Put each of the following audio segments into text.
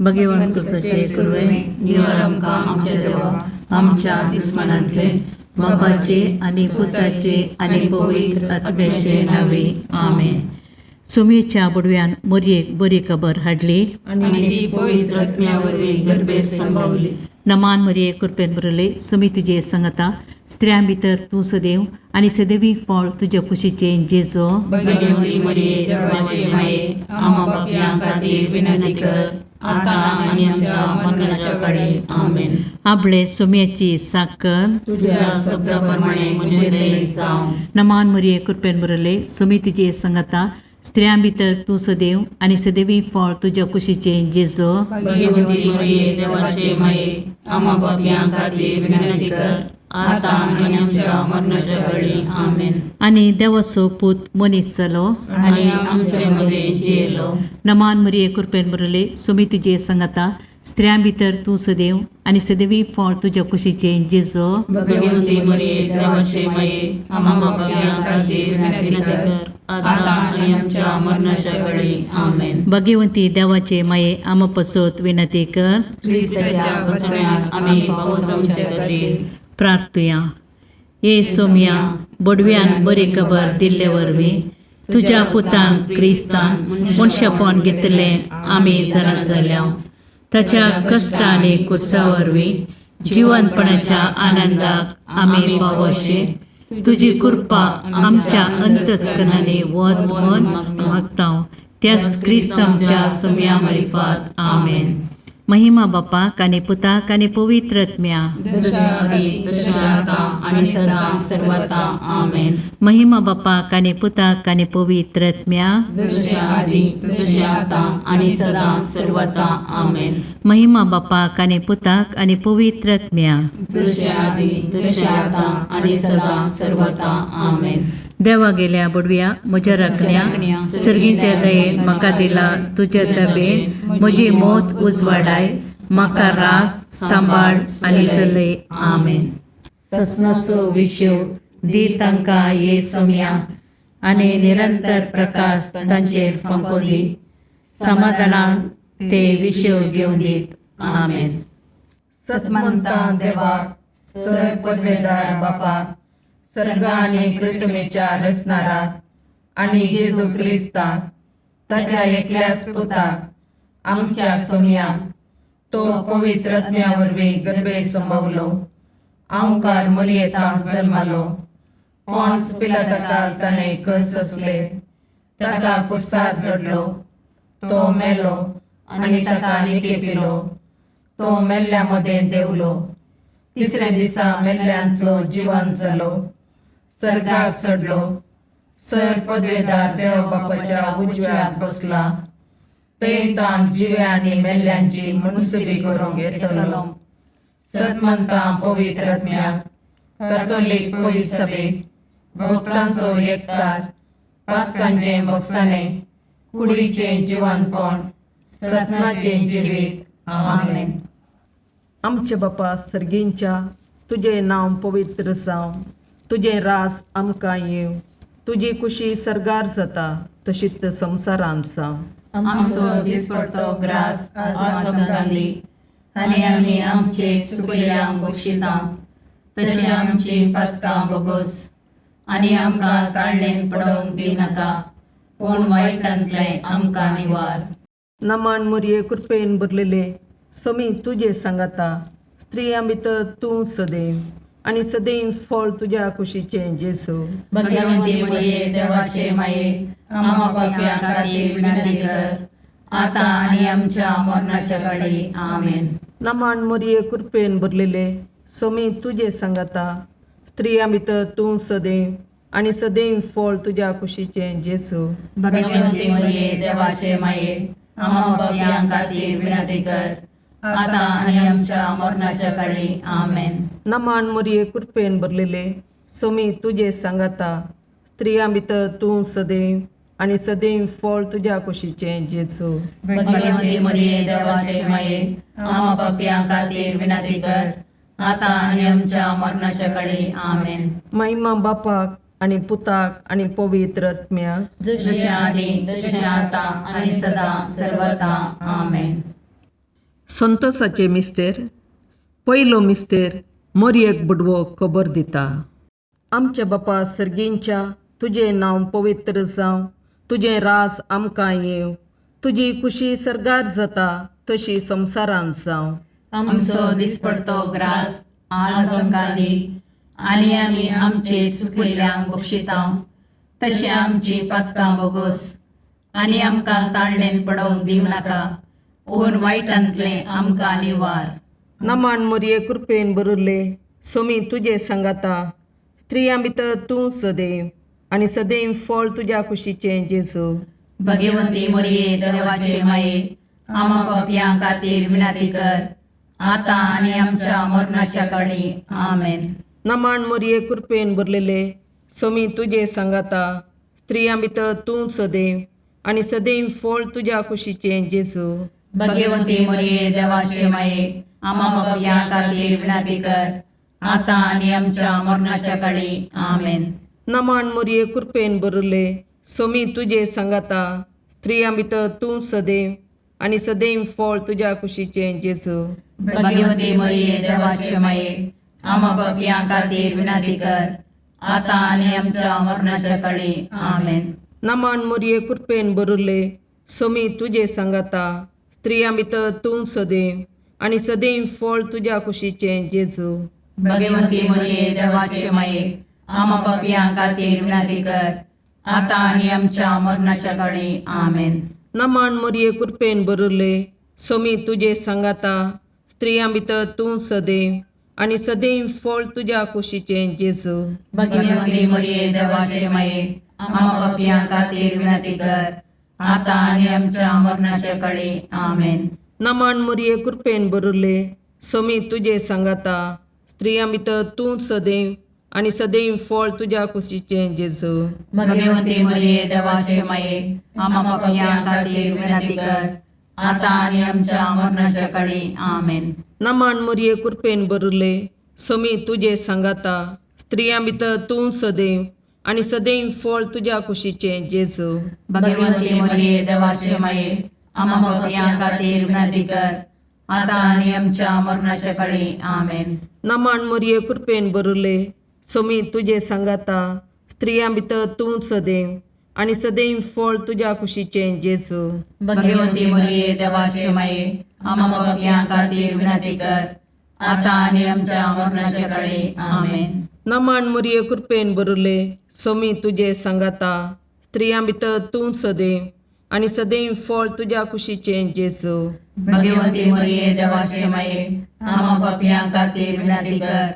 भगवंत कुसाचे कुरवे निवार आमकां आमच्या देवा आमच्या दुस्मानांतले बापाचे आनी पुताचे आनी पवित्र आत्म्याचे नावे आमेन. सुमेच्या बुडव्यान मोरयेक बरी खबर हाडली आनी ती पवित्र आत्म्या वरवीं गर्भेत संभवली. नमान मरिये कृपेन भरले सुमी तुजे संगता स्त्रियां भितर तूं सदैव आनी सदैवी फळ तुज्या कुशीचें जेजो. भगवती मरिये देवाचे माये, आम्हा पापयां खातीर विनंती कर, आतां आनी आमच्या मरणाच्या काळी. आमेन. आपले सुम्याची साकर तुझ्या शब्दा प्रमाणे म्हजें थंय जावं. नमान मरिये कृपेन भरले सुमी तुजे संगता स्त्रियां भितर तूं सदैव आनी सदैवी फळ तुज्या कुशीचें जेजो. भगवती मरिये देवाचे माये, आम्हा पापयां खातीर विनंती कर, आतां आनी आमच्या मरणाच्या काळी. आमेन. आनी देवाचो पूत मनीस जालो आनी आमचे मदें जियेलो. नमान मरिये कृपेन भरले सुमी तुजे संगता स्त्रियां भितर तूं सदैव आनी सदैवी फळ तुज्या कुशीचें जेजो. भगवती मरिये देवाचे माये, आम्हा पापयां खातीर विनंती कर, आतां आनी आमच्या मरणाच्या काळी. आमेन. भगवंती देवाचे माये आमा पसत विनंती कर. क्रिस्ताच्या बसम्याक आमी पावसांचे खातीर. प्रार्थुया. ये सोम्या बोडव्यान बरी खबर दिल्ले वरवीं तुज्या पुतान क्रिस्तान मनशापण घेतलें आमी जाणा जाल्या. ताच्या कश्ट आनी कुर्सा वरवीं जिवनपणाच्या आनंदाक आमी पावोशे तुजी कृपा आमच्या अंतस्करणांनी वत म्हण मागता त्याच क्रिस्त आमच्या सोम्या मारिफात. आमेन. महिमा बापाक आनी पुताक आनी पवित्र आत्म्या. जशा आदी तशें आतां आनी सदां सर्वता. आमेन. महिमा बापाक आनी पुताक आनी पवित्र आत्म्या. जशें आदी तशें आतां आनी सदां सर्वता. आमेन. महिमा बापाक आनी पुताक आनी पवित्र आत्म्या. जशें आदी तशें आतां आनी सदां सर्वता. आमेन. देवा गेल्या बुडव्या म्हज्या राखण्या सर्गीच्या दयेन म्हाका दिला तुज्या तबेन म्हजी मौत उजवाडाय म्हाका राग सांबाळ आनी चलय. आमेन. ससनाचो विशेव दी तांकां ये सोम्या आनी निरंतर प्रकाश तांचेर फांको दी समाधानान ते विशेव घेवन दीत. आमेन. सतमंता देवाक सर पदवेदार बापाक सर्ग आनी पृथ्वीच्या रचणाराक आनी जेजू क्रिस्ताक ताच्या एकल्याच पुताक आमच्या सोमयाक तो पवित्र आत्म्या वरवीं गर्भे संभवलो आंवकार मरियेतांत जल्मालो पॉन्स पिलाताकाल ताणें कस सोंसले ताका कुर्सार चडलो तो मेलो आनी ताका निकेपिलो तो मेल्ल्या मदें देंवलो तिसऱ्या दिसा मेल्ल्यांतलो जिवन जालो सर्गार चडलो सर पदवेदार देव बापाच्या उजव्याक बसला थंय ताण जिव्या आनी मेल्ल्यांची मुनसुबी करूंक येतलो. सतमंता पवित्र आत्म्याक कॅथोलीक पवित्र सभेक भक्तांचो एकतार पातकांचें भोगसाणें कुडीचें जिवनपण ससनाचें जिवीत. आमेन. आमचे बापा सर्गींच्या तुजें नांव पवित्र जावं तुजें राज आमकां येवं तुजी कुशी सर्गार जाता तशीच संवसारांत जावं. आमचो दिसपडतो ग्रास आज आमकां दी आनी आमी आमचे सुकल्यांक बक्षिता तशी आमची पातकां बोगोस आनी आमकां ताळणेन पडोवंक दिनाका पूण वायटांतलें आमकां निवार. नमान मुरये कृपेन भरलेले समी तुजे सांगाता स्त्रियां भितर तूं सदैव आनी सदैव फळ तुज्या कुशीचें जेजू. भगवंती मरिये देवाचे माये, आम्हा पापयां खातीर विनंती कर, आतां आनी आमच्या मरणाच्या काळी. आमेन. नमान मुरये कृपेन भरलेले समी तुजे सांगाता स्त्रियां भितर तूं सदैव आनी सदैव फळ तुज्या कुशीचें जेजू. भगवंती मरिये देवाचे माये, आम्हा पापयां खातीर विनंती कर, आतां आनी आमच्या मरणाच्या काळी. आमेन. नमान मुरये कृपेन भरलेले समी तुजे सांगाता स्त्रियां भितर तूं सदैव आनी सदैव फळ तुज्या कुशीचें जेजू. भगवंती मरिये देवाचे माये, आम्हा पापयां खातीर विनंती कर, आतां आनी आमच्या मरणाच्या काळी. आमेन. महिमा बापाक आनी पुताक आनी पवित्र आत्म्याक. जशें आदी तशें आतां आनी सदां सर्वता. आमेन. संतोषाचे मिस्तेर. पयलो मिस्तेर मोरयेक बुडवो खबर दिता. आमच्या बापा सर्गींच्या, तुजें नांव पवित्र जावं, तुजें राज आमकां येवं, तुजी खुशी सर्गार जाता तशी संवसारांत जावं. आमचो दिसपडतो ग्रास आज आमकां दी आनी आमी आमचे सुकिल्ल्यांक बक्षितांव तशें आमची पातकां बोगोस आनी आमकां ताळणेन पडोवंक दिवं नाका पूण वायटांतलें आमकां निवार. नमान मोरये कृपेन बरुल्ले, सोमी तुजे सांगाता, स्त्रियां भितर तूं सदैव आनी सदैव फळ तुज्या कुशीचें जेजू. भगवती मोरये देवाचे माये, आमा पापयां खातीर विनंती कर आतां आनी आमच्या मरणाच्या काळी. आमेन. नमान मोरये कृपेन भरलेले, सोमी तुजे सांगाता, स्त्रियां भितर तूं सदैव आनी सदैव फळ तुज्या कुशीचें जेजू. भगवती मोरये देवाचे माये, आमा पापयां खातीर विनंती कर आतां आनी आमच्या मरणाच्या काळी. आमेन. नमान मोरये कृपेन भरले, सोमी तुजे सांगाता, स्त्रियां भितर तूं सदैव आनी सदैव फळ तुज्या कुशीचें जेजू. भगवती मोरये देवाचे माये, आमा पापयां खातीर विनंती कर आतां आनी आमच्या मरणाच्या काळी. आमेन. नमान मोरये कृपेन भरले, सोमी तुजे सांगाता, स्त्रियां भितर तूं सदैव आनी सदैव फळ तुज्या कुशीचें जेजू. भगवती मोरये देवाचे माये, आमा पापयां खातीर विनंती कर आतां आनी आमच्या मरणाच्या काळी. आमेन. नमान मोरये कृपेन भरले, सोमी तुजे सांगाता, स्त्रियां भितर तूं सदैव आनी सदैव फळ तुज्या कुशीचें जेजू. भगवती मोरये देवाचे माये, आमा पापयां खातीर विनंती कर आतां आनी आमच्या मरणाच्या काळी. आमेन. नमान मोरये कृपेन भरले, सोमी तुजे सांगाता, स्त्रियां भितर तूं सदैव आनी सदैव फळ तुज्या कुशीचें जेजू. भगवती मोरये देवाचे माये, आमा पापयां खातीर विनंती कर आतां आनी आमच्या मरणाच्या काळी. आमेन. नमान मोरये कृपेन भरले, सोमी तुजे सांगाता, स्त्रियां भितर तूं सदैव आनी सदैव फळ तुज्या कुशीचें जेजू. भगवती मोरये देवाचे माये, आमा पापयां खातीर विनंती कर आतां आनी आमच्या मरणाच्या काळी. आमेन. नमान मोरये कृपेन भरले, सोमी तुजे सांगाता, स्त्रियां भितर तूं सदैव आनी सदैव फळ तुज्या कुशीचें जेजू. भगवती मोरये देवाचे माये, आमा पापयां खातीर विनंती कर आतां आनी आमच्या मरणाच्या काळी. आमेन. नमान मोरये कृपेन भरले, सोमी तुजे सांगाता, स्त्रियां भितर तूं सदैव आनी सदैव फळ तुज्या कुशीचें जेजू. भगवती मोरये देवाचे माये, आमा पापयां खातीर विनंती कर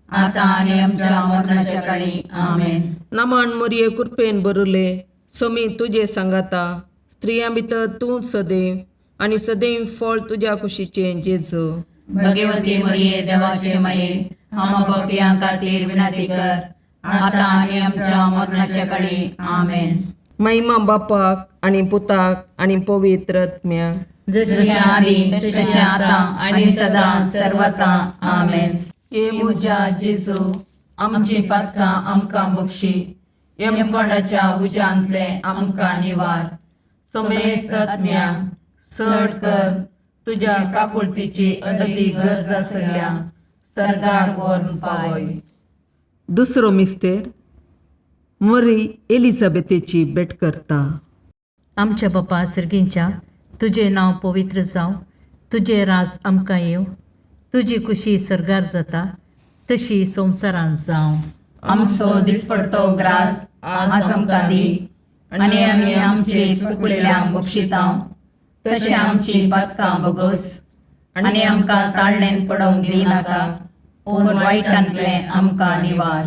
आतां आनी आमच्या मरणाच्या काळी. आमेन. नमान मोरये कृपेन भरले, सोमी तुजे सांगाता, स्त्रियां भितर तूं सदैव आनी सदैव फळ तुज्या कुशीचें जेजू. भगवती मोरये देवाचे माये, आमा पापयां खातीर विनंती कर आतां आनी आमच्या मरणाच्या काळी. आमेन. महिमा बापाक आनी पुताक आनी पवित्र आत्म्याक, जशी जशें आदी तशें आतां आनी सदां सर्वता. आमेन. हे म्हज्या जेजू, आमची पातकां आमकां बक्षी, यमकोंडाच्या उज्यांतलें आमकां निवार, समेस्त आत्म्या चड कर तुज्या काकुळतीची अदती गरज आसल्या सर्गाक व्हरून पावय. दुसरो मिस्तेर मरी एलिझाबेथेची भेट करता. आमच्या बापा सर्गींच्या, तुजें नांव पवित्र जावं, तुजें राज आमकां येवं, तुजी खुशी सर्गार जाता तशी संवसारांत जावं. आमचो दिसपडतो ग्रास आज आमकां दी आनी आमी आमचे चुकलेल्यांक बक्षितांव तशें आमची पातकां बोगोस आनी आमकां ताळणेन पडोवंक दिवं नाका पूण वायटांतलें आमकां निवार.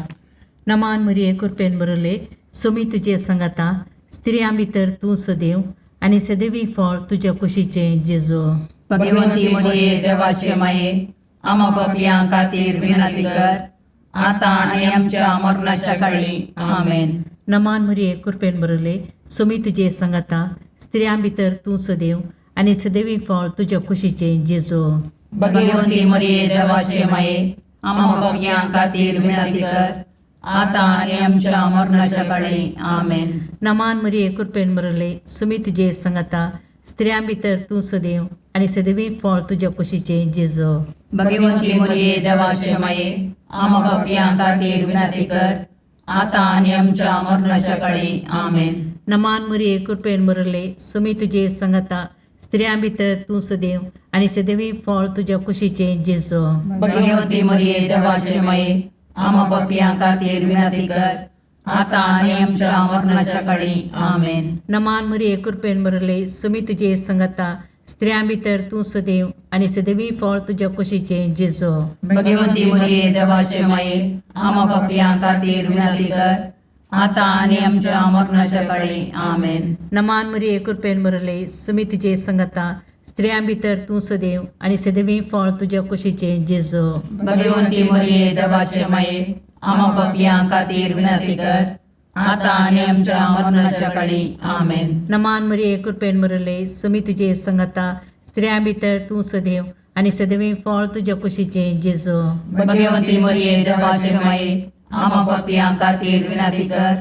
नमान मरिये कृपेन बरले, सोमी तुजे संगाता, स्त्रियां भितर तूं सदैव आनी सदैवी फळ तुज्या कुशीचें जेजू. भगवंती मोरये देवाचे माये, आमा पापयां खातीर विनंती कर आतां आनी आमच्या मरणाच्या काळी. आमेन. नमान मरिये कृपेन बरले, सोमी तुजे संगाता, स्त्रियां भितर तूं सदैव आनी सदैवी फळ तुज्या कुशीचें जेजू. भगवंती मोरये देवाचे माये, आमा पापयां खातीर विनंती कर आतां आनी आमच्या मरणाच्या काळी. आमेन. नमान मरिये कृपेन बरले, सोमी तुजे संगाता, स्त्रियां भितर तूं सदैव आनी सदवी फळ तुज्या कुशीचें जेजू. भगवंती मरिये देवाचे माये, आमा पापयां खातीर विनंती कर, आतां आनी आमच्या मरणाच्या काळी. आमेन. नमान मरिये, कृपेन भरले, सुमी तुजे संगता, स्त्रियां भितर तूं सदैव आनी सदैवी फळ तुज्या कुशीचें जेजू. भगवंती मरिये देवाचे माये, आमा पापयां खातीर विनंती कर, आतां आनी आमच्या मरणाच्या काळी. आमेन. नमान मरिये, कृपेन भरले, सुमी तुजे संगता, स्त्रियां भितर तूं सदैव आनी सदैवी फळ तुज्या कुशीचें जेजू. भगवंती मरिये देवाचे माये, आमा पापयां खातीर विनंती कर, आतां आनी आमच्या मरणाच्या काळी. आमेन. नमान मरिये, कृपेन भरले, सुमी तुजे संगता, स्त्रियां भितर तूं सदैव आनी सदैवी फळ तुज्या कुशीचें जेजू. भगवंती मरिये देवाचे माये, आमा पापयां खातीर विनंती कर, आतां आनी आमच्या मरणाच्या काळी. आमेन. नमान मरिये, कृपेन भरले, सुमी तुजे संगता, स्त्रियां भितर तूं सदैव आनी सदैवी फळ तुज्या कुशीचें जेजू. भगवंती मरिये देवाचे माये, आमा पापयां खातीर विनंती कर,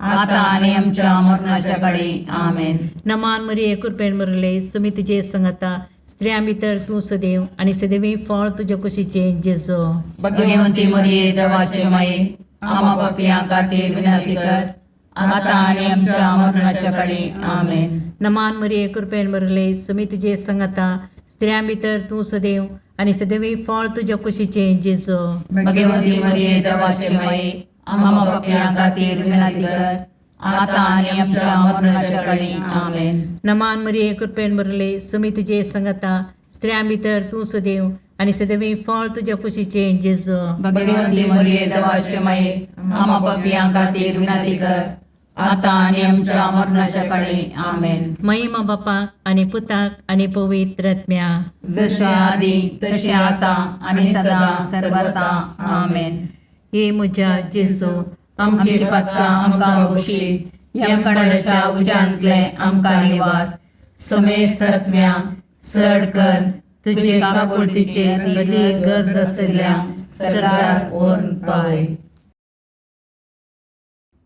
आतां आनी आमच्या मरणाच्या काळी. आमेन. नमान मरिये, कृपेन भरले, सुमी तुजे संगता, स्त्रियां भितर तूं सदैव आनी सदैवी फळ तुज्या कुशीचें जेजू. भगवंती मरिये देवाचे माये, आमा पापयां खातीर विनंती कर, आतां आनी आमच्या मरणाच्या काळी. आमेन. नमान मरिये, कृपेन भरले, सुमी तुजे संगता, स्त्रियां भितर तूं सदैव आनी सदैवी फळ तुज्या कुशीचें जेजू. भगवंती मरिये देवाचे माये, आमा पापयां खातीर विनंती कर, आतां आनी आमच्या मरणाच्या काळी. आमेन. नमान मरिये, कृपेन भरले, सुमी तुजे संगता, स्त्रियां भितर तूं सदैव आनी सदैवी फळ तुज्या कुशीचें जेजू. भगवंती मरिये देवाचे माये, आमा पापयां खातीर विनंती कर, आतां आनी आमच्या मरणाच्या काळी. आमेन. महिमा बापाक आनी पुताक आनी पवित्र आत्म्या. जशे आदी तशें आतां आनी सदां सर्वता. आमेन. हे म्हज्या जेजू, आमची पातकां आमकां बक्षी, यमकणाच्या उज्यांतले आमकां निवार, समेस्त आत्म्या चड कर तुजे काकुळतीचेर अदीक गरज आशिल्ल्या सरकार व्हरून पावय.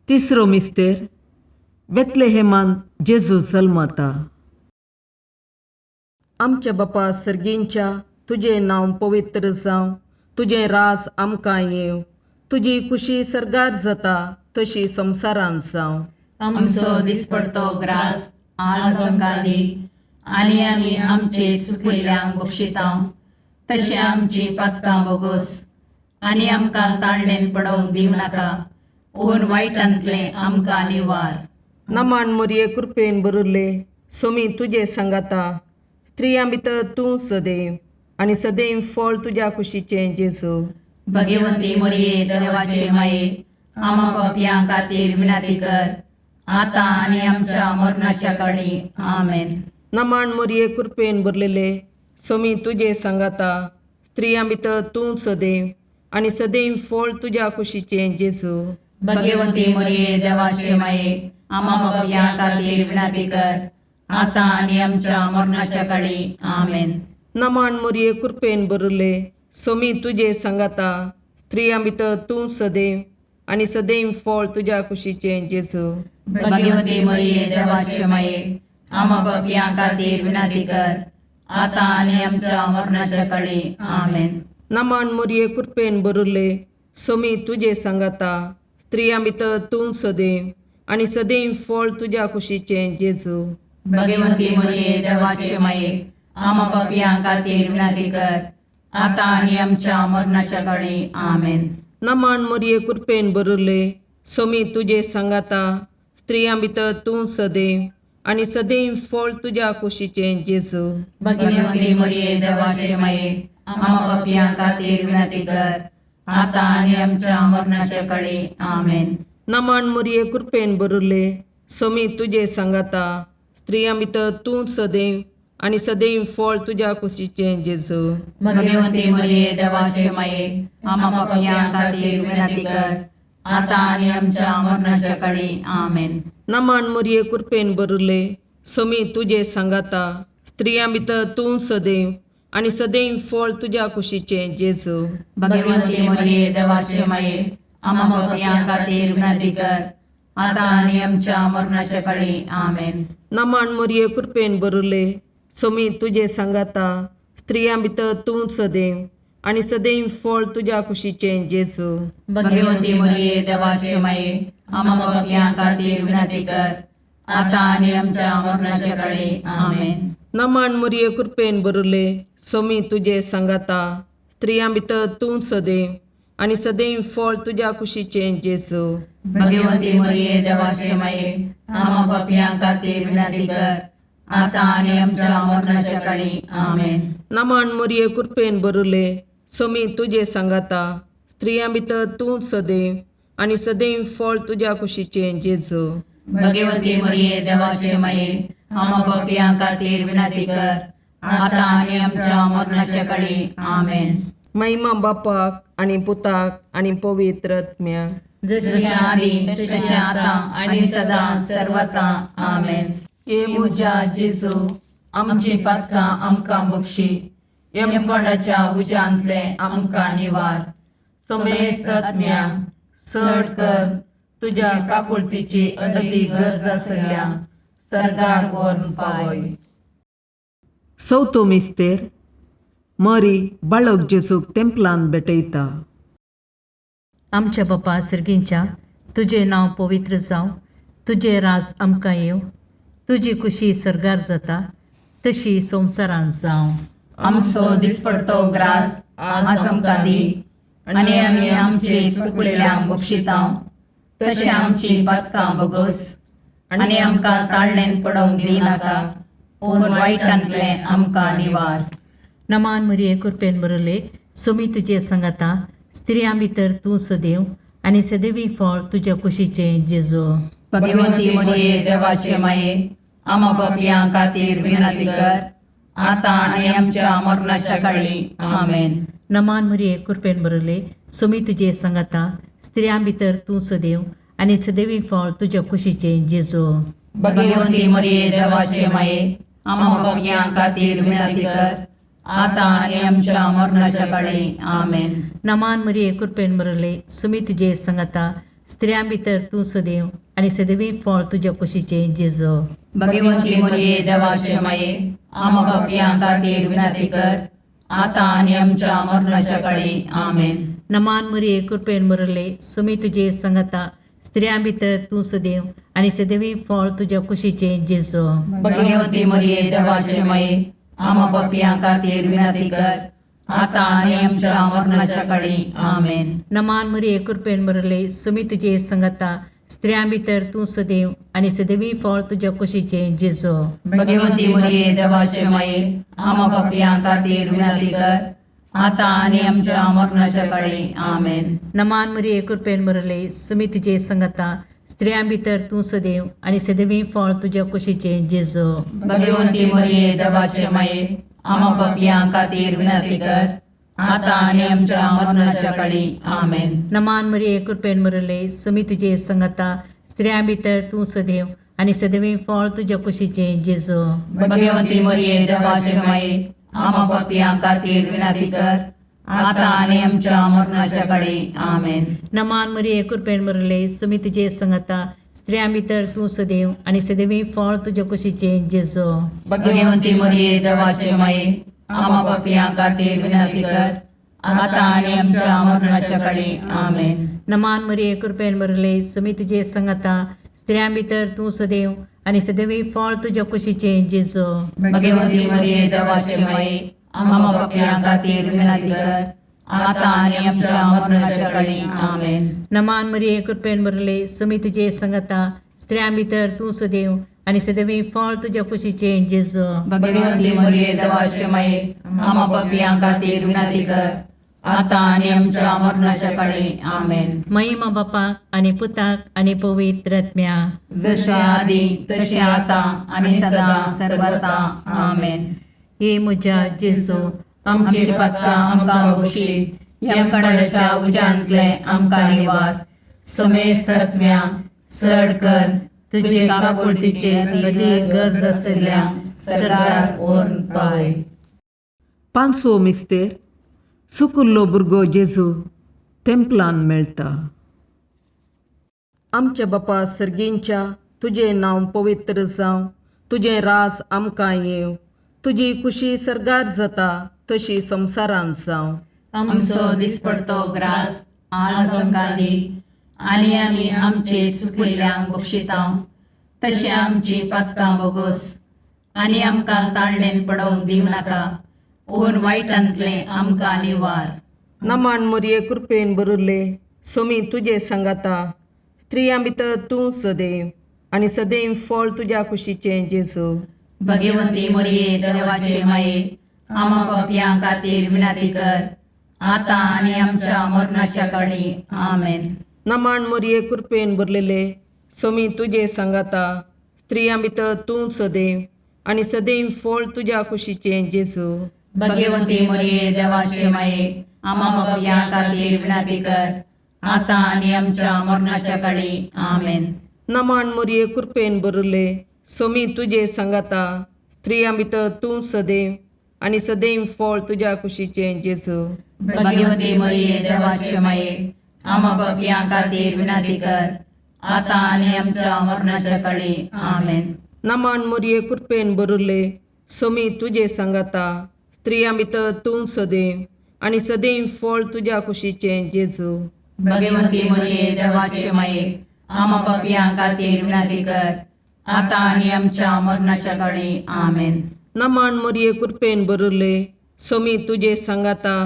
तिसरो मिस्तेर, बेतलेहेमान जेजू जल्मता. आमच्या बापा सर्गींच्या, तुजें नांव पवित्र जावं, तुजें राज आमकां येवं, तुजी खुशी सर्गार जाता तशी संवसारांत जावं. आमचो दिसपडतो ग्रास आज आमकां दी, आनी आमी आमचे सुकिल्ल्यांक बक्षिता, तशें आमची पातकां बोगोस, आनी आमकां ताळणेन पडोवंक दिवं नाका, पूण वायटांतलें आमकां निवार. नमान मरिये, कृपेन भरिल्ले, सोमी तुजे सांगाता, स्त्रियां भितर तूं सदैव आनी सदैव फळ तुज्या कुशीचें जेजू. भगवंती मरिये देवाचे माये, आमा पापयां खातीर विनंती कर, आतां आनी आमच्या मरणाच्या काळी. आमेन. नमान मरिये, कृपेन भरलेले, सोमी तुजे सांगाता, स्त्रियां भितर तूं सदैव आनी सदैव फळ तुज्या कुशीचें जेजू. भगवंती मरिये देवाचे माये, आमा पापयां खातीर विनंती कर, आतां आनी आमच्या मरणाच्या काळी. आमेन. नमान मरिये, कृपेन भरिल्ले, सोमी तुजे सांगाता, स्त्रियां भितर तूं सदैव आनी सदैव फळ तुज्या कुशीचें जेजू. भगवंती मरिये देवाचे माये, आमा पापयां खातीर विनंती कर, आतां आनी आमच्या मरणाच्या काळी. आमेन. नमान मरिये, कृपेन भरिल्ले, सोमी तुजे सांगाता, स्त्रियां भितर तूं सदैव आनी सदैव फळ तुज्या कुशीचें जेजू. भगवंती मरिये देवाचे माये, आमा पापयां खातीर विनंती कर, आतां आनी आमच्या मरणाच्या काळी. आमेन. नमान मरिये, कृपेन भरिल्ले, सोमी तुजे सांगाता, स्त्रियां भितर तूं सदैव आनी सदैव फळ तुज्या कुशीचें जेजू. भगवंती मरिये देवाचे माये, आमा पापयां खातीर विनंती कर, आतां आनी आमच्या मरणाच्या काळी. आमेन. नमान मरिये, कृपेन भरिल्ले, सोमी तुजे सांगाता, स्त्रियां भितर तूं सदैव आनी सदैव फळ तुज्या कुशीचें जेजू. भगवंती मरिये देवाचे माये, आमा पापयां खातीर विनंती कर, आतां आनी आमच्या मरणाच्या काळी. आमेन. नमान मरिये, कृपेन भरिल्ले, सोमी तुजे सांगाता, स्त्रियां भितर तूं सदैव आनी सदैव फळ तुज्या कुशीचें जेजू. भगवंती मरिये देवाचे माये, आमा पापयां खातीर विनंती कर, आतां आनी आमच्या मरणाच्या काळी. आमेन. नमान मरिये, कृपेन भरिल्ले, सोमी तुजे सांगाता स्त्रियां भितर तूं सदैव आनी सदैव फळ तुज्या कुशीचें जेजू. भगवती मरिये देवाचे माये, आम्हा पापयां खातीर विनंती कर, आता आनी आमच्या मरणाच्या काळी. आमेन. नमन मुरये कृपेन बरुले सोमी तुजे सांगाता स्त्रियां भितर तूं सदैव आनी सदैव फळ तुज्या कुशीचें जेजू. भगवती मरिये देवाचे माये, आम्हा पापयां खातीर विनंती कर, आता आनी आमच्या मरणाच्या काळी. आमेन. नमन मुरये कृपेन बरुले सोमी तुजे सांगाता स्त्रियां भितर तूं सदैव आनी सदैव फळ तुज्या कुशीचें जेजू. भगवती मरिये देवाचे माये, आम्हा पापयां खातीर विनंती कर, आता आनी आमच्या मरणाच्या काळी. आमेन. महिमा बापाक आनी पुताक आनी पवित्र आत्म्याक. जशी जशें आदी तशें आतां आनी सदां सर्वता. आमेन. हे म्हज्या जेजू, आमची पातकां आमकां बक्षी, यमकोंडाच्या उज्यांतले आमकां निवार, समेस्त आत्म्या चड कर तुज्या काकुळतीची अदी गरज आसल्या सर्गार व्हरून पावय. चवथो मिस्तेर मरी बाळक जेजूक तेंपलान भेटयता. आमच्या बापा सर्गींच्या, तुजें नांव पवित्र जावं, तुजें राज आमकां येवं, तुजी कुशी सर्गार जाता तशी संवसारांत जावं. आमचो दिसपडतो ग्रास आज आमकां दी, आनी आमी आमचे चुकलेल्यांक बक्षितां तशें आमची पातकां बगस, आनी आमकां ताळणेन पडोवंक दिनाका, पूण वायटांतलें आमकां निवार. नमान मरिये कृपेन बरले सुमी तुजे सांगाता स्त्रियां भितर तूं सदैव आनी सदैवी फळ तुज्या कुशीचें जेजू. भगवती मरिये देवाचे माये, आमा पापयां खातीर विनंती कर, आतां आनी आमच्या मरणाच्या काळी. आमेन. नमान मरिये कृपेन बरले सुमी तुजे सांगाता स्त्रियां भितर तूं सदैव आनी सदैवी फळ तुज्या कुशीचें जेजू. भगवती मरिये देवाचे माये, आमा पापयां खातीर विनंती कर, आतां आनी आमच्या मरणाच्या काळी. आमेन. नमान मरिये कृपेन बरले सुमी तुजे सांगाता स्त्रियां भितर तूं सदैव आनी सदैवी फळ तुज्या कुशीचें जेजू. भगवती मरिये देवाचे माये, आमा पापयां खातीर विनंती कर, आतां आनी आमच्या मरणाच्या काळी. आमेन. नमान मरिये कृपेन बरले सुमी तुजे सांगाता स्त्रियां भितर तूं सदैव आनी सदैवी फळ तुज्या कुशीचें जेजू. भगवती मरिये देवाचे माये, आमा पापयां खातीर विनंती कर, आतां आनी आमच्या मरणाच्या काळी. आमेन. नमान मरिये कृपेन बरले सुमी तुजे सांगाता स्त्रियां भितर तूं सदैव आनी सदैवी फळ तुज्या कुशीचें जेजू. भगवती मरिये देवाचे माये, आमा पापयां खातीर विनंती कर, आतां आनी आमच्या मरणाच्या काळी. आमेन. नमान मरिये कृपेन बरले सुमी तुजे सांगाता स्त्रियां भितर तूं सदैव आनी सदैवी फळ तुज्या कुशीचें जेजू. भगवती मरिये देवाचे माये, आमा पापयां खातीर विनंती कर, आतां आनी आमच्या मरणाच्या काळी. आमेन. नमान मरिये कृपेन बरले सुमी तुजे सांगाता स्त्रियां भितर तूं सदैव आनी सदैवी फळ तुज्या कुशीचें जेजू. भगवती मरिये देवाचे माये, आमा पापयां खातीर विनंती कर, आतां आनी आमच्या मरणाच्या काळी. आमेन. नमान मरिये कृपेन बरले सुमी तुजे सांगाता स्त्रियां भितर तूं सदैव आनी सदैवी फळ तुज्या कुशीचें जेजू. भगवती मरिये देवाचे माये, आमा पापयां खातीर विनंती कर, आतां आनी आमच्या मरणाच्या काळी. आमेन. नमान मरिये कृपेन बरले सुमी तुजे सांगाता स्त्रियां भितर तूं सदैव आनी सदैवी फळ तुज्या कुशीचें जेजू. भगवती मरिये देवाचे माये, आमा पापयां खातीर विनंती कर, आतां आनी आमच्या मरणाच्या काळी. आमेन. नमान मरिये कृपेन बरले सुमी तुजे सांगाता स्त्रियां भितर तूं सदैव आनी सदैवी फळ तुज्या कुशीचें जेजू. भगवती मरिये देवाचे माये, आमा पापयां खातीर विनंती कर, आतां आनी आमच्या मरणाच्या काळी. आमेन. महिमा बापाक आनी पुताक आनी पवित्र आत्म्या. जशें आदी तशें आतां आनी सदां सर्वता. आमेन. हे म्हज्या जेजू, आमची पातकां आमकां बक्षी, यमकंडाच्या उज्यांतले आमकां निवार, समेस्त आत्म्या चड कर तुजे काकुळतीचे अदी गरज आशिल्ल्या सरकार व्हरून पावय. पांचवो मिस्तेर सुकुल्लो भुरगो जेजू तेंपलान मेळटा. आमच्या बापा सर्गींच्या, तुजें नांव पवित्र जावं, तुजें राज आमकां येवं, तुजी कुशी सर्गार जाता तशी संवसारांत जावं. आमचो दिसपडतो ग्रास आज आमकां दी आनी आमी आमचे सुकिल्ल्यांक बक्षिता तशें आमची पातकां बोगोस आनी आमकां ताळणेन पडोवंक दिवं नाका पूण वायटांतलें आमकां निवार. नमन मोरये कृपेन भरिल्ले सोमी तुजे सांगाता स्त्रियां भितर तूं सदैव आनी सदैव फळ तुज्या कुशीचें जेजू. भगवंती मोरये देवाचे माये आमा पापयां खातीर विनंती कर आतां आनी आमच्या मरणाच्या काळी. आमेन. नमन मोरये कृपेन भरलेले सोमी तुजे सांगाता स्त्रियां भितर तूं सदैव आनी सदैव फळ तुज्या कुशीचें जेजू. भगवंती मोरये देवाचे माये आमा पापयां खातीर विनंती कर आतां आनी आमच्या मरणाच्या काळी. आमेन. नमन मोरये कृपेन भरिल्ले सोमी तुजे सांगाता स्त्रियां भितर तूं सदैव आनी सदैव फळ तुज्या कुशीचें जेजू. भगवंती मोरये देवाचे माये आमा पापयां खातीर विनंती कर आतां आनी आमच्या मरणाच्या काळी. आमेन. नमन मोरये कृपेन भरिल्ले सोमी तुजे सांगाता स्त्रियां भितर तूं सदैव आनी सदैव फळ तुज्या कुशीचें जेजू. भगवंती मोरये देवाचे माये आमा पापयां खातीर विनंती कर आतां आनी आमच्या मरणाच्या काळी. आमेन. नमन मोरये कृपेन भरिल्ले सोमी तुजे सांगाता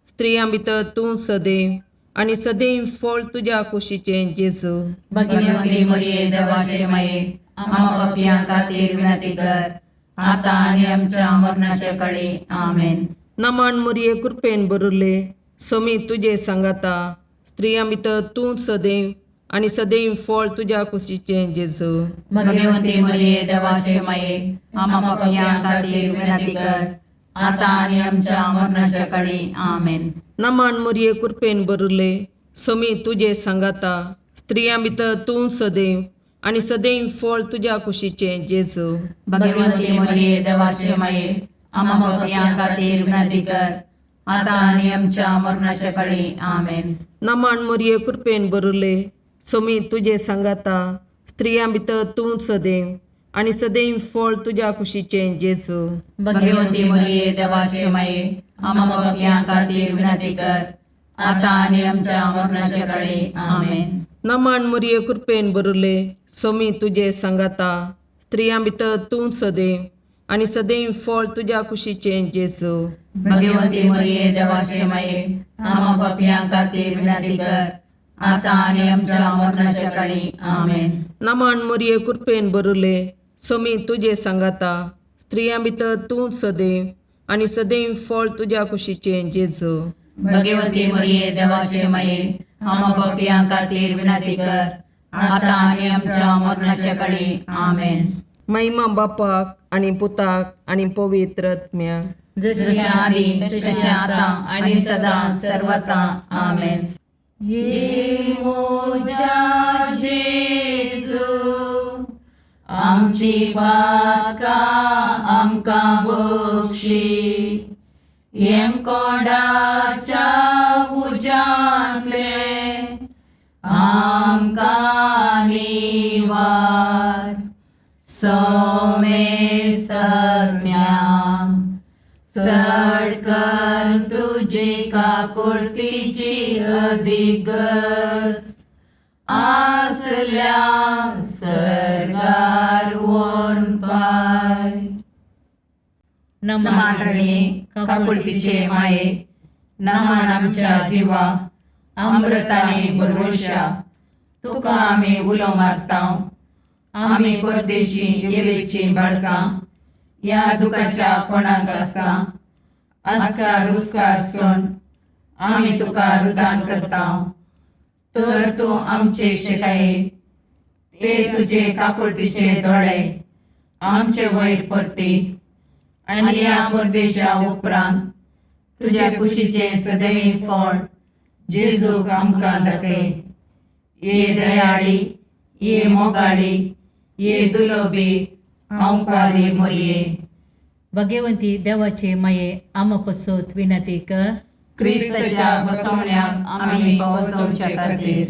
स्त्रियां भितर तूं सदैव आनी सदैव फळ तुज्या कुशीचें जेजू. भगवंती मोरये देवाचे माये आमा पापयां खातीर विनंती कर आतां आनी आमच्या मरणाच्या काळी. आमेन. नमन मोरये कृपेन भरिल्ले सोमी तुजे सांगाता स्त्रियां भितर तूं सदैव आनी सदैव फळ तुज्या कुशीचें जेजू. भगवंती मोरये देवाचे माये आमा पापयां खातीर विनंती कर आतां आनी आमच्या मरणाच्या काळी. आमेन. नमन मोरये कृपेन भरिल्ले सोमी तुजे सांगाता स्त्रियां भितर तूं सदैव आनी सदैव फळ तुज्या कुशीचें जेजू. भगवंती मोरये देवाचे माये आमा पापयां खातीर विनंती कर आतां आनी आमच्या मरणाच्या काळी. आमेन. नमन मोरये कृपेन भरिल्ले सोमी तुजे सांगाता स्त्रियां भितर तूं सदैव आनी सदैव फळ तुज्या कुशीचें जेजू. भगवंती मोरये देवाचे माये आमा पापयां खातीर विनंती कर आतां आनी आमच्या मरणाच्या काळी. आमेन. नमन मोरये कृपेन भरिल्ले सोमी तुजे सांगाता स्त्रियां भितर तूं सदैव आनी सदैव फळ तुज्या कुशीचें जेजू. भगवंती मोरये देवाचे माये आमा पापयां खातीर विनंती कर आतां आनी आमच्या मरणाच्या काळी. आमेन. नमन मोरये कृपेन भरिल्ले सोमी तुजे सांगाता स्त्रियां भितर तूं सदैव आनी सदैव फळ तुज्या कुशीचें जेजू. भगवंती मोरये देवाचे माये आमा पापयां खातीर विनंती कर आतां आनी आमच्या मरणाच्या काळी. आमेन. महिमा बापाक आनी पुताक आनी पवित्र आत्म्याक. जशी आदी तशें आतां आनी सदां सर्वता. आमेन. ये मोजा जेजू आमची पातकां आमकां बक्षी येमकोंडाच्या उज्यांतले आमकां निवार सोमेस्तम्या चड कर तुजी काकुळतीची अधिगस आसल्या सर्गार वोन पाय. नमान रणी काकुळतीचे माये नमान आमच्या जिवा अमृताने बरवशा तुका आमी उलो मारता. आमी परदेशी येवेची बाळकां ह्या दुखाच्या कोणाक आसता आस्कार रुस्कार सोन आमी तुका रुदान करता. तर तूं आमचे शिकाये ते तुजे काकुळतीचे दोळे आमचे वयर परती आनी ह्या परदेशा उपरांत तुज्या कुशीचें सदैव फळ जेजूक आमकां दाखय. ये दयाळी ये मोगाळी ये दुलोबी अंकारी मोरये. भगवंती देवाचे माये आमा पसत विनंती कर. क्रिस्ताच्या बसवण्याक आमी पावसवचे खातीर.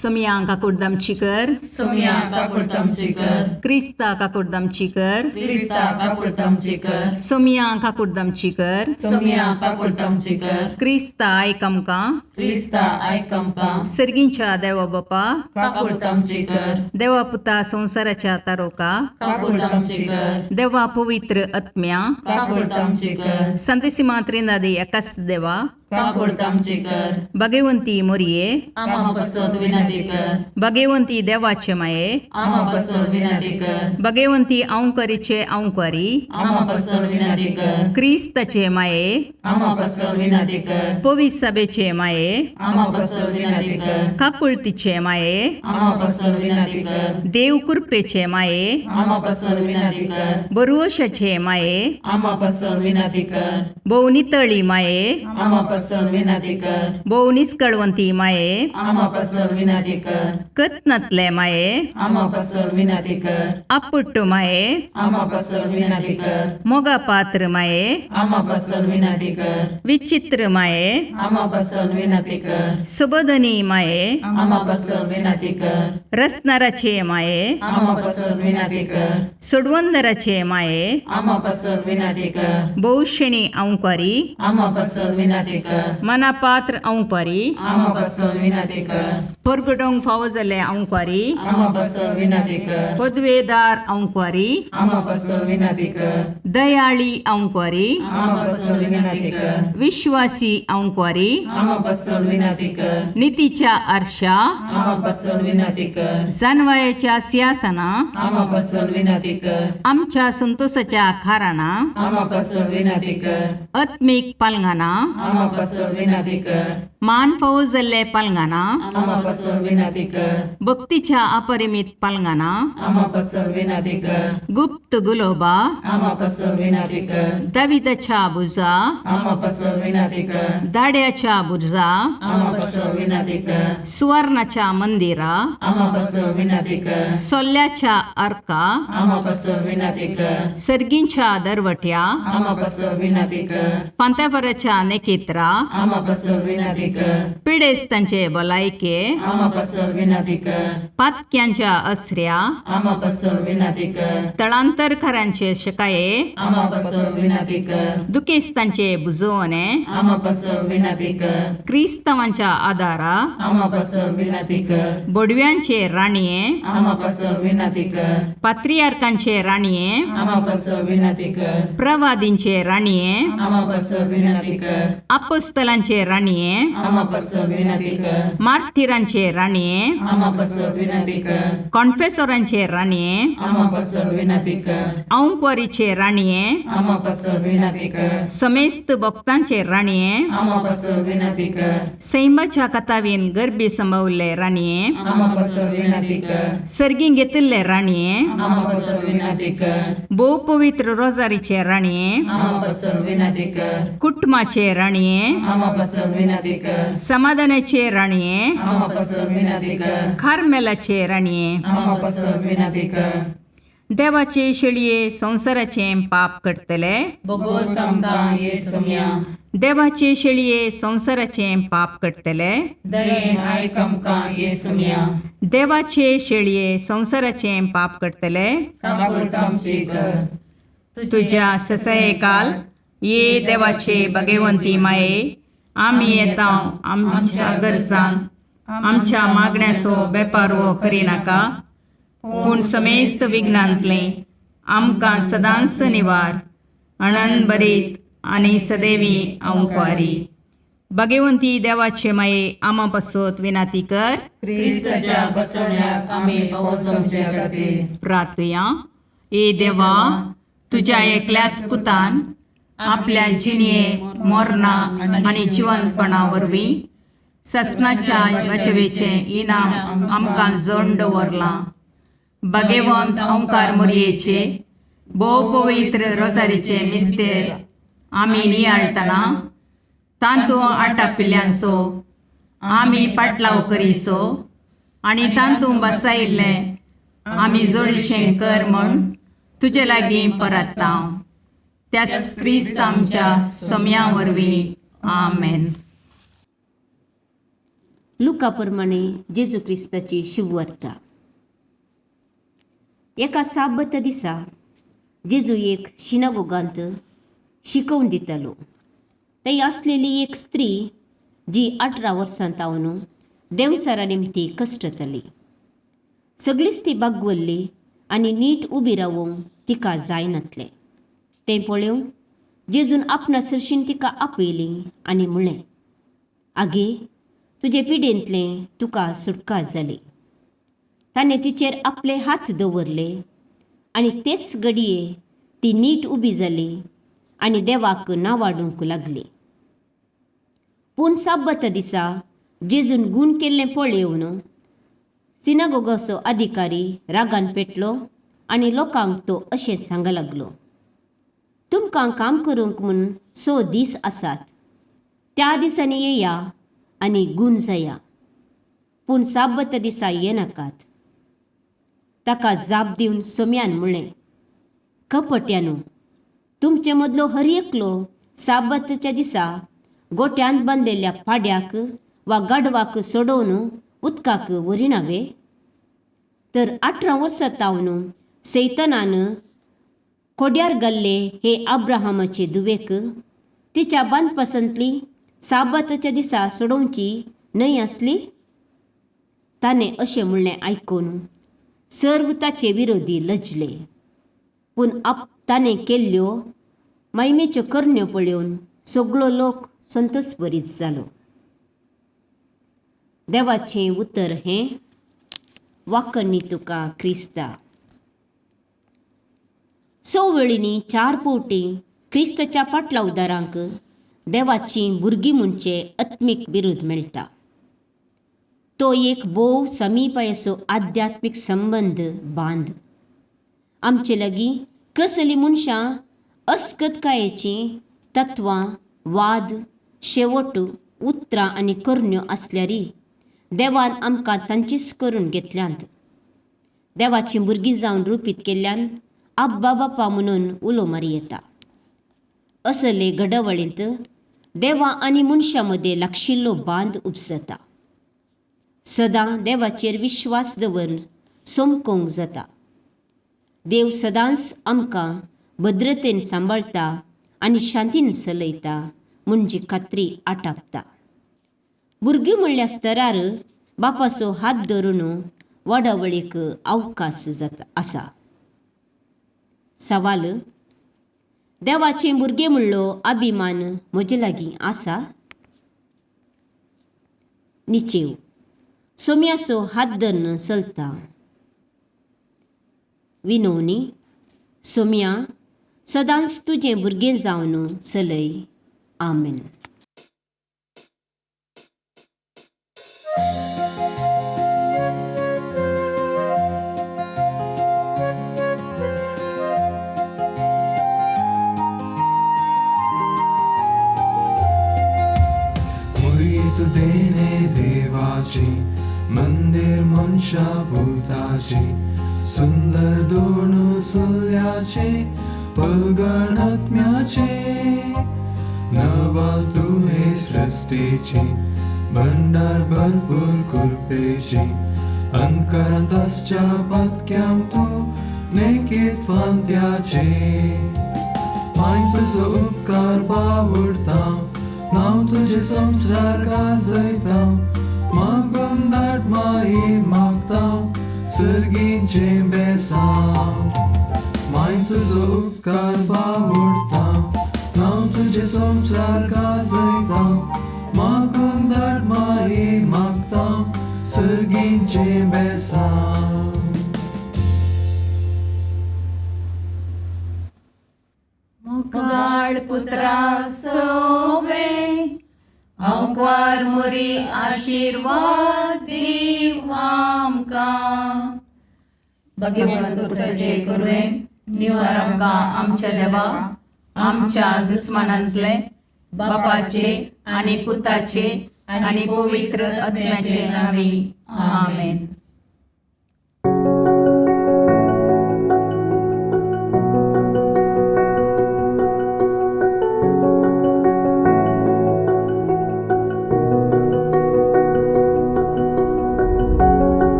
सोमया काकुडदामची कर. सोमया काकुळतामची कर. क्रिस्ता काकुडदामची कर. क्रिस्ता काकुळतामची कर. सोमया काकुडदामची कर. सोमया काकुळतामची कर. क्रिस्ता आयक आमकां. क्रिस्ता आयक आमकां. सर्गींच्या देवा बापा, काकुळतामची कर. देवा पुता संवसाराच्या तारोका, काकुळतामची कर. देवा पवित्र आत्म्या, काकुळतामची कर. संतेसिमा त्रिनादी एकाच देवा, काकुळतामची कर. भगवंती मोरये, आमा पसत विनंती कर. भगवंती देवाचे माये, आमा पसत विनंती कर. भगवंती अंकरीचे अंकरी, आमा पसत विनंती कर. क्रिस्ताचे माये, आमा पसत विनंती कर. पवित्र सभेचे माये, आमा पसत विनंती कर. काकुळतीचे माये, आमा पसत विनंती कर. देव कृपेचे माये, आमा पसत विनंती कर. बरुवशाचे माये, आमा पसत विनंती कर. भोव नितळी माये, आमा पसत विनंती कर. भोव निस्कळवंती माये, आमा पसत विनंती कर. कत्नातले माये, आमा पसत विनंती कर. आपुट्ट माये, आमा पसत विनंती कर. मोगा पात्र माये, आमा पसत विनंती कर. विचित्र माये, आमा पसत विनंती कर. सुबोधनी माये, आमा पसत विनंती कर. रसनाराचे माये, आमा पसत विनंती कर. सोडवंदराचे माये, आमा पसत विनंती कर. भोवशेणी अंकारी, आमा पसत विनंती कर. मनापात्र अंकारी, आमा पसत विनंती कर. परगटोंक फावो जाल्ले अंकारी, आमा पसत विनंती कर. पदवेदार अंकारी, आमा पसत विनंती कर. दयाळी अंकारी, आमा पसत विनंती कर. विश्वासी अंकारी, आमा पसत विनंती कर. नितीच्या आरशा, आमा पसत विनंती कर. जानवायाच्या सिंहासना, आमा पसत विनंती कर. आमच्या संतोषाच्या खाराना, आमा पसत विनंती कर. आत्मीक पालंगाना, आमा पसत विनंती कर. मान फावो जाल्ले पालंगाना, आमा पसत विनंती कर. भक्तीच्या अपरिमित पालंगाना, आमा पसत विनंती कर. गुप्त गुलोबा, आमा पसत विनंती कर. दाविदाच्या बुजा, आमा पसत विनंती कर. दाड्याच्या बुजा, आमा पसत विनंती कर. सुवर्णाच्या मंदिरा, आमा पसत विनंती कर. सोल्ल्याच्या अर्का, आमा पसत विनंती कर. सर्गींच्या दरवट्या, आमा पसत विनंती कर. पांत्यापराच्या नेकेत्रा, आमा पसत विनंती कर. पिडेस्तांचे भलायके, आमा पसत विनंती कर. पातक्यांच्या असऱ्या, आमा पसत विनंती कर. तळांतरकारांचे शकाये, आमा पसत विनंती कर. दुखेस्तांचे बुजवणे, आमा पसत विनंती कर. क्रिस्तांवांच्या आदारा, आमा पसत विनंती कर. बोडव्यांचे राणये, आमा पसत विनंती कर. पात्रियार्कांचे राणये, आमा पसत विनंती कर. प्रवादींचे राणये, आमा पसत विनंती कर. अपोस्तलांचे राणये, आमा पसत विनंती कर. मार्थिरांचे राणये, आमा पसत विनंती कर. कॉन्फेसोरांचे राणये, आमा पसत विनंती कर. औंकवारीचे राणये, आमा पसत विनंती कर. समेस्त भक्तांचे राणये, आमा पसत विनंती कर. सैमाच्या कथावीन गर्भी संभवल्ले राणये, आमा पसत विनंती कर. सर्गीं घेतिल्ले राणये, आमा पसत विनंती कर. भोव पवित्र रोजारीचे राणये, आमा पसत विनंती कर. कुटुंबाचे राणये, आमा पसत विनंती कर. समाधानाचे राणये, आमा पसत विनंती कर. कार्मेलाचे राणये, आमा पसत विनंती कर. देवाचे शेळये संवसाराचें पाप करतले, बोगोस आमकां ये सोम्या. देवाचे शेळये संवसाराचें पाप करतले, दयेन आयक आमकां ये सोम्या. देवाचे शेळये संवसाराचें पाप करतले, काकुळतामची कर. तुज्या ससयकाल ये देवाचे भगवंती माये, आमी येता आमच्या गरजान आमच्या मागण्याचो बेपारवो करिनाका, पूण समेस्त विघ्नांतलें आमकां सदांच निवार अणन बरीत आनी सदैवी अंकवारी. भगवंती देवाचे माये आमा पासत विनाती कर. क्रिस्ताच्या बसवण्याक आमी पावस आमच्या खातीर. प्रार्थुया. ए देवा, तुज्या एकल्याच पुतान आपल्या जिणये मोरना आनी जिवनपणा वरवीं ससनाच्या बचवेचें इनाम आमकां जोड दवरलां. भगवंत ओंकार मोरयेचे भोव पवित्र रोजारीचे मिस्तेर आमी नियाळटना तांतू आटापिल्ल्यांचो आमी पाटलाव करीसो आनी तांतू बसायिल्लें आमी जोडीशें कर म्हूण तुजे लागीं परत्ता, त्याच क्रिस्त आमच्या सोम्या वरवीं. आमेन. लुका प्रमाणे जेजू क्रिस्ताची शुभवार्ता. एका साबत दिसा जेजू एक शिनागोगांत शिकोवन दितालो. थंय आसलेली एक स्त्री जी 18 वर्सां तावन देंवचारा निमती कश्टताली. सगळीच ती बागवल्ली आनी नीट उबी रावूंक तिका जायनातलें. तें पळोवन जेजून आपणा सरशीन तिका आपयली आनी म्हणलें, आगे, तुजे पिडेंतलें तुका सुटका जाली. ताणें तिचेर आपले हात दवरले आनी तेच घडये ती नीट उबी जाली आनी देवाक नावाडूंक लागली. पूण साब्बता दिसा जेजून गूण केल्लें पळोवन सिनागोगाचो अधिकारी रागान पेटलो आनी लोकांक तो अशें सांग लागलो, तुमकां काम करूंक म्हूण 6 दीस आसात, त्या दिसांनी येया आनी गूण जाया, पूण साब्बता दिसा येनाकात. ताका जाप दिवन सोम्यान म्हणलें, कपट्यानू, तुमचे मदलो हर एकलो साब्बताच्या दिसा गोट्यांत बांदिल्ल्या पाड्याक वा गाडवाक सोडोवन उदकाक व्हरिना वे? तर 18 वर्सां तावन सैतनान कोड्यार घाल्ले हे अब्राहमाचे दुवेक तिच्या बांदपासांतली साबाताच्या दिसा सोडोवची न्हय आसली? ताणें अशें म्हणलें आयकून सर्व ताचे विरोधी लजले, पूण ताणें केल्ल्यो मायमेच्यो करण्यो पळोवन सगळो लोक संतोष बरीत जालो. देवाचें उतर हें वाकणी तुका क्रिस्ता. 6 वेळींनी 4 फावटी क्रिस्ताच्या पाटलावदारांक देवाची भुरगीं म्हणचे आत्मीक विरोध मेळटा. तो एक भोव समीपायसो आध्यात्मीक संबंद बांद. आमचे लागीं कसली मनशां अस्कतकायेचीं तत्वां, वाद, शेवट, उतरां आनी करण्यो आसल्यारी देवान आमकां तांचीच करून घेतल्यांत. देवाचीं भुरगीं जावन रुपीत केल्ल्यान आब्बा बापा म्हणून उलो मारी येता. असले घडावळींत देवा आनी मनशां मदें लागशिल्लो बांद उपसता. सदां देवाचेर विश्वास दवरून समकोंक जाता. देव सदांच आमकां भद्रतेन सांबाळटा आनी शांतीन चलयता म्हणजे खात्री आटापता. भुरगीं म्हणल्या स्तरार बापाचो हात धरून वाडावळीक अवकाश जाता आसा. सवाल, देवाचें भुरगें म्हणलो अभिमान म्हजे लागीं आसा? निचेव, सोम्याचो हात धरून चलता. विनोवणी, सोम्या सदांच तुजें भुरगें जावन चलय. आमेन. देणे देवाची मंदिर मनशा भूताची सुंदर दोन सुल्याचे पलगणात्म्याचे नवाल तुहे सृष्टीची भंडार भरपूर कृपेची अंतकरांत आसच्या पातक्यां तूं नेकीत फांत्याचे माय तुजो उपकार बावडता नांव तुजें संवसार गाजयता मागून धाड माई मागता सर्गीचें बेसांव माय तुजो उपकार बावडता नांव तुजें संवसार गाजयता मागून धाड माई मागता सर्गीचें बेसांव. मुखाळ पुत्रा सोवे अंकार मोरी आशीर्वाद दीव आमकां. भगवंत कुसाचे कुरवेन निवार आमकां आमच्या देवा आमच्या दुस्मानांतले बापाचे आनी पुताचे आनी पवित्र आत्म्याचे नांवी. आमेन.